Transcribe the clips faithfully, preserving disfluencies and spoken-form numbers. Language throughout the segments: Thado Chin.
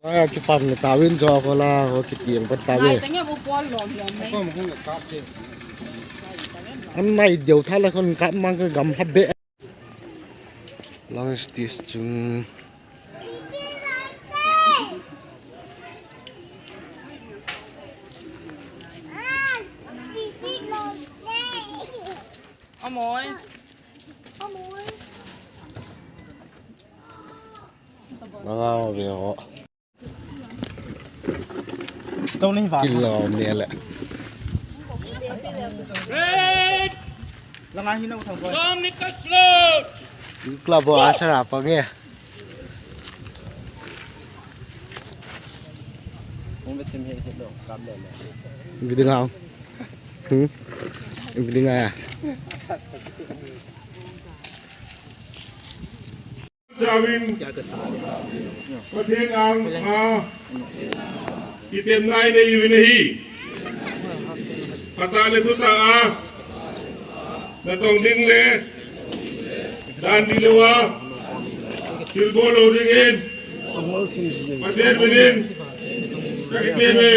Ai, kipan le tawin jo ko la, ko kitiang pat tawi. Nai tenge bu pol lom lom nei. An nai deu tha la kon kap mang ka gam hab be. Long stage chung. Amoi. Amoi. Manga ve ho. Tong ni va. Kilo ni le. Langa hi na u thang ko. Som ni ka slow. Club bo asara pa nge. Hong be thim he he lo, kap le le. Video ngau. Hmm? Video ngau ya. Jawin, Pathen ang a, kitem ngai nei uvin ahi. Phatah le thutah a, natong ding le, dan ding lou a, thilbol lou dingin, Pathen minin, kakiteme.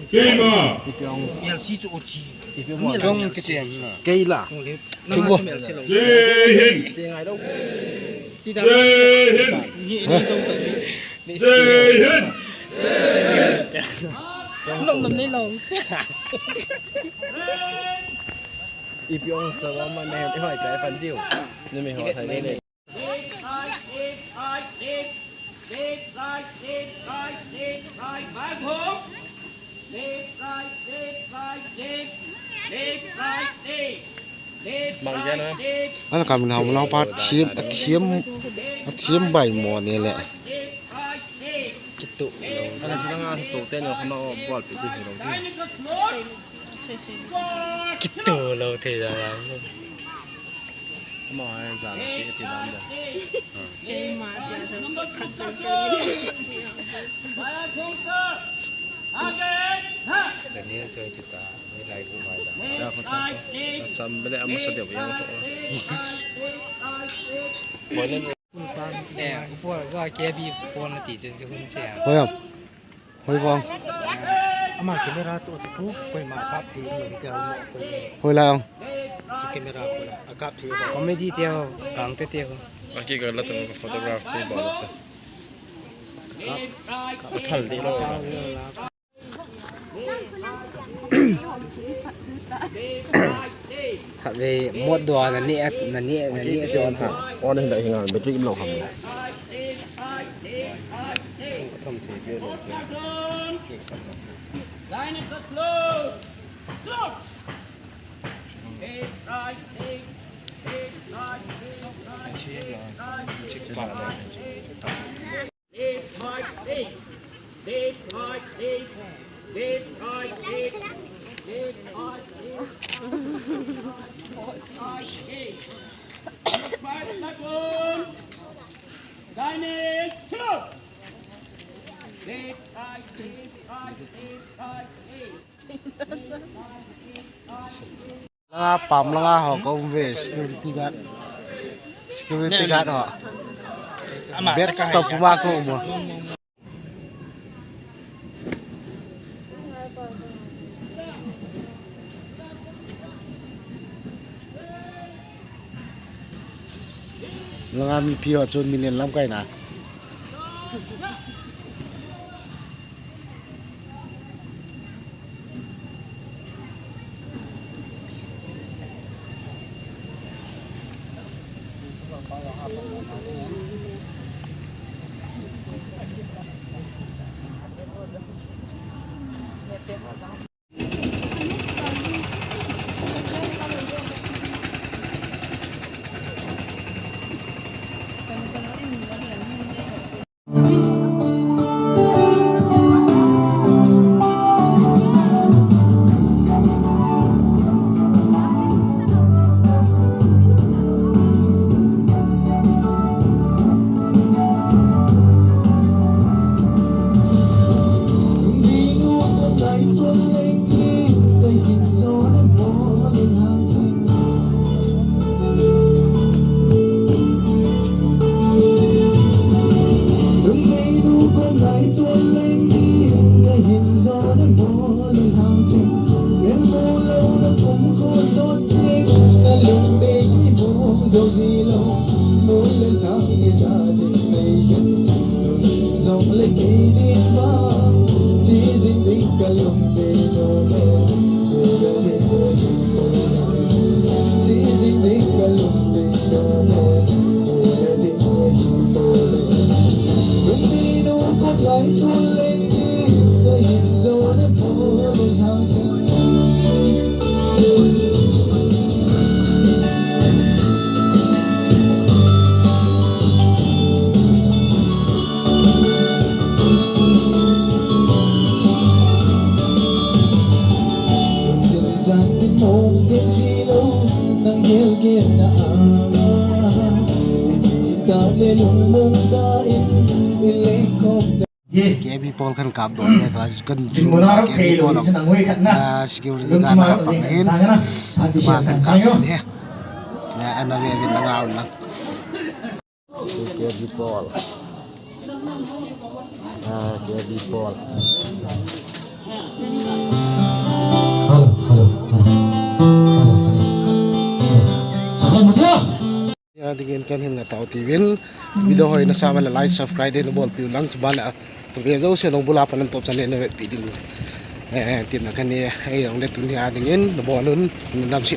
Keima. Kei la. Jai Hind. Jai Hind. Jai Hind. Ipi ong sa wa ma ne, e hoi kai pan diu. Ni me ho thai ni ne. Left, right, left, right, left, right, left, right, back home. Left, right, left, right, left, left, right, left, left, right, left, Ana kam na mo pa thiam, thiam, thiam bai mo ni le. Left, right, left. Kitu. Ana sila nga to te no kama o bol pi ti lo. Kitu lo te da. Ama ai za la ti ti dan da. Daniel choi chita, ni lai ku mai da. Cha ko cha ko. Sam bele ama sa de yang ko. Bole. Eh, upo zo K B pon na ti chu chu hun che. Hoi am. Hoi vang. Ama camera chu chu ku, koima kap thei lo ni te ho mo koi. Hoi la ang. Chu camera ko la, a kap thei ba. Comedy te ho, kang te te ho. Aki ga la tu photography ba la. Ka thal di lo. Khatvei mot doh a na neh, na neh, na neh chu on ha. On hin da hinga battery im lou ham. Ka thom thei pe lou pe. Left, right, left. Left, right, left. Left, right, left. Left, right, left. Left, right, left. Dynamic, slow. Left, right, left, right, left, right, left. Langa pam langa ho ka um ve, security guard. Security guard ho. Ama bed stop ma ko um. Langa mipi ho chun min len lamkai na. K B Paul kan kap doh ni, kan chu K B Paul, ah, security guard na pang hin. Ba kan kap doh ni. Na ana ve vin na ngau lang. K B Paul. Ah, K B Paul. Hello, hello, hello. Hello, hello. Hello. Sakal mutia. Adingin chan hin na tao tivin. Video hoi nasa uva le like, subscribe ding na bolpi u lang, chuban le, ah, ve jouse nang bula pan top chan le na vetpi ding. Eh, tin na kani, eh, jong le tuni adingin, na bol un, na damsel